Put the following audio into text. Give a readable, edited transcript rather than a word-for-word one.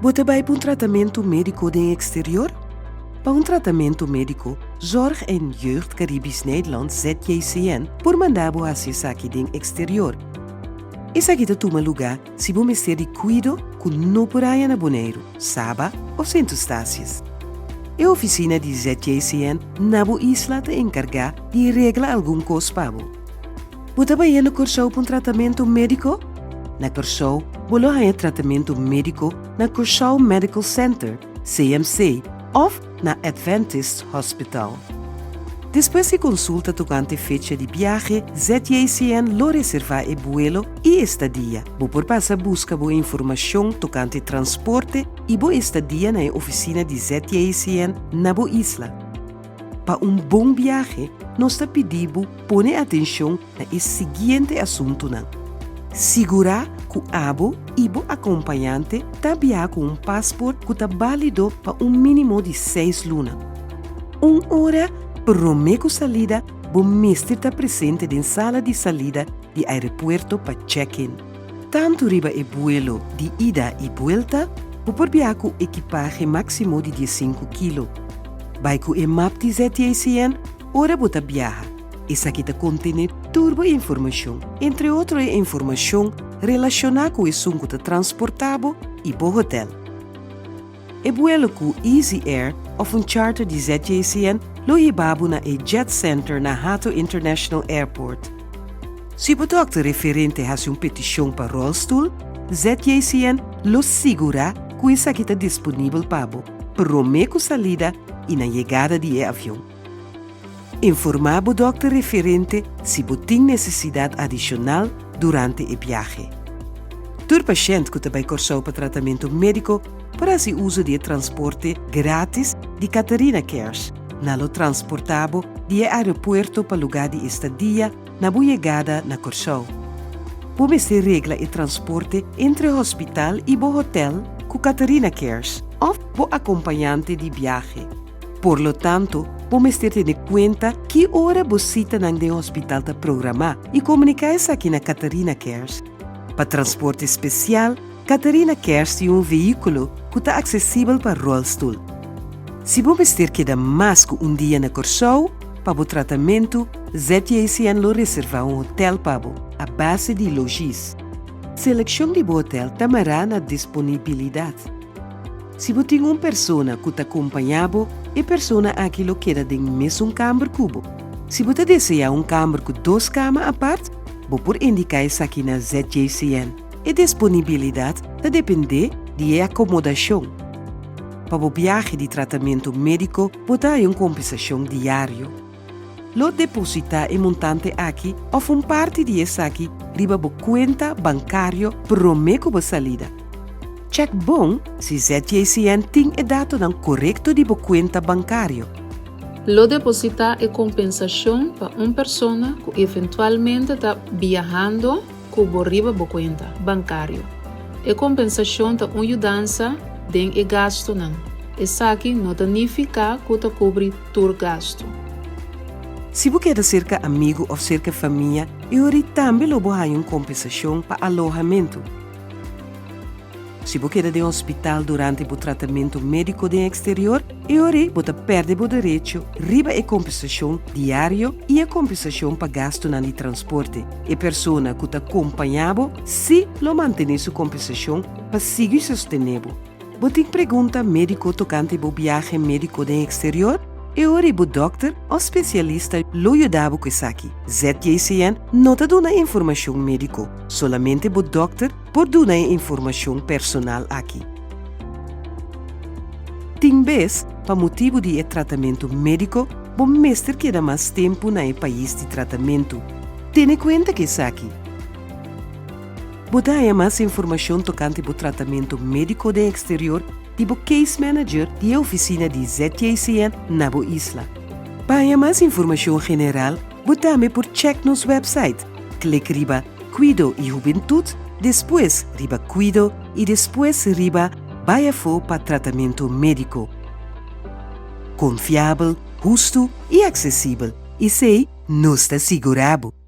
Bo ta bai pa un tratamentu médiko den eksterior? Pa un tratamentu médiko, Zorg en Jeugd Caribisch Nederland, ZJCN, por manda bo hasi esaki den eksterior. Esaki ta tuma lugá si bo mester di kuido ku no por haña na Boneiru, Saba òf Sint Eustatius. E ofisina di ZJCN na bo isla ta enkargá di regla algun kos pa bo. Bo ta bayendo Kòrsou pa un tratamentu médiko? Na Kòrsou bo lo haña tratamentu médiko na Kòrsou Medical Center, CMC, òf na Adventist Hospital. Despues di konsulta tokante fecha di biahe, ZJCN lo reservá e buelo i estadia. Bo por pasa buska bo informashon tokante transporte i bo estadia na e ofisina di ZJCN na bo isla. Pa un bon biahe, nos ta pidi bo pone atenshon na e siguiente asuntunan. Sigurá ku abo i bo akompañante ta biaha ku un pasport ku ta bálido pa un mínimo di seis luna. Un ora promé ku salida bo mester ta presente den sala di salida di aeropuerto pa check-in. Tantu riba e buelo di ida i buelta, bo por biaha ku ekipahe máksimo di diesinku kilo. Bai ku e map di ZJCN ora bo ta biaha. Esaki ta kontené tur bo informashon, entre otro e informashon relashoná ku esun ku ta transportá bo i bo hotèl. E buelo ku Easy Air òf un charter di ZJCN lo hiba bo na e Jet Center na Hato International Airport. Si bo dòkter referente hasi un petishon pa ròlstul, ZJCN lo sigurá ku esaki ta disponibel pa bo promé ku salida i na yegada di e avion. Informá bo dòkter referente si bo tin nesesidat adishonal durante e biahe. Tur pashènt ku ta bai Kòrsou pa tratamentu médiko por hasi uso di e transporte grátis di Catharina Cares. Nan lo transportá bo di e aeropuerto pa lugá di estadia na bo yegada na Kòrsou. Bo mester regla e transporte entre hospital i bo hotèl ku Catharina Cares òf bo akompañante di biahe. Por lo tanto, bo mester tene kuenta ki ora bo sitanan den hospital ta programá i komuniká esaki na Catharina Cares. Pa transporte spesial, Catharina Cares tin un vehíkulo ku ta aksesibel pa ròlstul. Si bo mester keda mas ku un dia na Kòrsou pa bo tratamentu, ZJCN lo reservá un hotèl pa bo a base di logis. Selekshon di bo hotèl ta mará na disponibilidat. Si bo tin un persona ku ta kompañá bo, e persona aki lo keda den mesun kamber ku bo. Si bo ta deseá un kamber ku dos kama apart, bo por indiká esaki na ZJCN. E disponibilidat ta dependé di e akomodashon. Pa bo biahe di tratamentu médiko bo ta haña un kompensashon diario. Lo depositá e montante aki òf un parti di esaki riba bo kuenta bankario promé ku bo salida. Chèk bon si ZJCN tin e datonan korekto di bo kuenta bankario. Lo depositá e kompensashon pa un persona ku eventualmente ta biahando ku bo riba bo kuenta bankario. E kompensashon ta un yudansa den e gastunan. Esaki no ta nifiká ku ta kubri tur gastu. Si bo keda serka amigu òf serka famia, e ora tambe lo bo haña un kompensashon pa alohamentu. Si bo keda den hospital durante bo tratamentu médiko den eksterior, e ora ei bo ta pèrdè bo derecho riba e kompensashon diario i e kompensashon pa gastunan di transporte. E persona ku ta kompañá bo sí lo mantené su kompensashon pa sigui sostené bo. Bo tin pregunta médiko tokante bo biahe médiko den eksterior? E ora ei bo dòkter òf spesialista lo yuda bo ku esaki. ZJCN no ta duna informashon médiko, solamente bo dòkter por duna e informashon personal aki. Tin bes, pa motibu di e tratamentu médiko, bo mester keda mas tempu na e pais di tratamentu. Tene kuenta ku esaki. Bo ta haña mas informashon tokante bo tratamentu médiko den eksterior di bo case manager di e ofisina di ZJCN na bo isla. Pa haña mas informashon general, bo tambe por chèk nos wèpsait. Klik riba Kuido i Hubentut, despues riba Kuido i despues riba Bai afó pa tratamentu médiko. Konfiabel, hustu i aksesibel, esei nos ta sigurá bo!